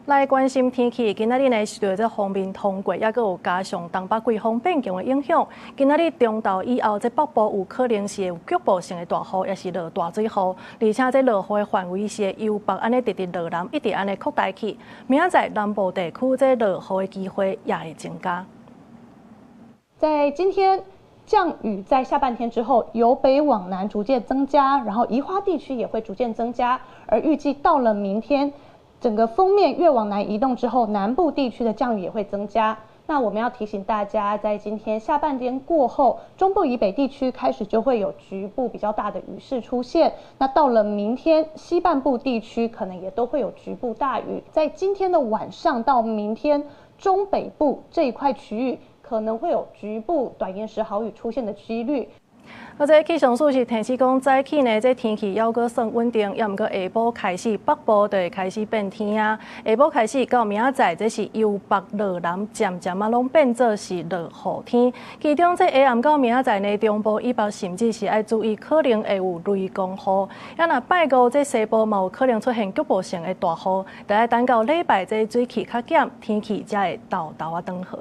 來關心天氣，今仔日呢受著這鋒面通過，猶閣有加上東北季風變強的影響。今仔日中晝以後，這北部有可能是會有局部性的大雨，抑是落大水雨。而且這落雨的範圍是由北按呢直直落南，一直按呢擴大去。明仔載南部地區這落雨的機會也會增加。在今天降雨在下半天之後，由北往南逐漸增加，然後宜花地區也會逐漸增加，而預計到了明天，整個鋒面越往南移動之後，南部地區的降雨也會增加。那我們要提醒大家，在今天下半天過後，中部以北地區開始就會有局部比較大的雨勢出現。那到了明天，西半部地區可能也都會有局部大雨。在今天的晚上到明天，中北部這一塊區域可能會有局部短延時豪雨出現的幾率。啊，這氣象署是提醒講，早起呢，這天氣猶閣算穩定，猶毋過下晡開始北部就會開始變天啊。下晡開始到明仔載，這是由北落南，漸漸仔攏變做是落雨天。其中這下暗到明仔載呢，中部以北甚至是愛注意可能會有雷公雨。啊，若拜五這西部嘛有可能出現局部性的大雨，著愛等到禮拜這水氣較減，天氣才會沓沓仔轉好。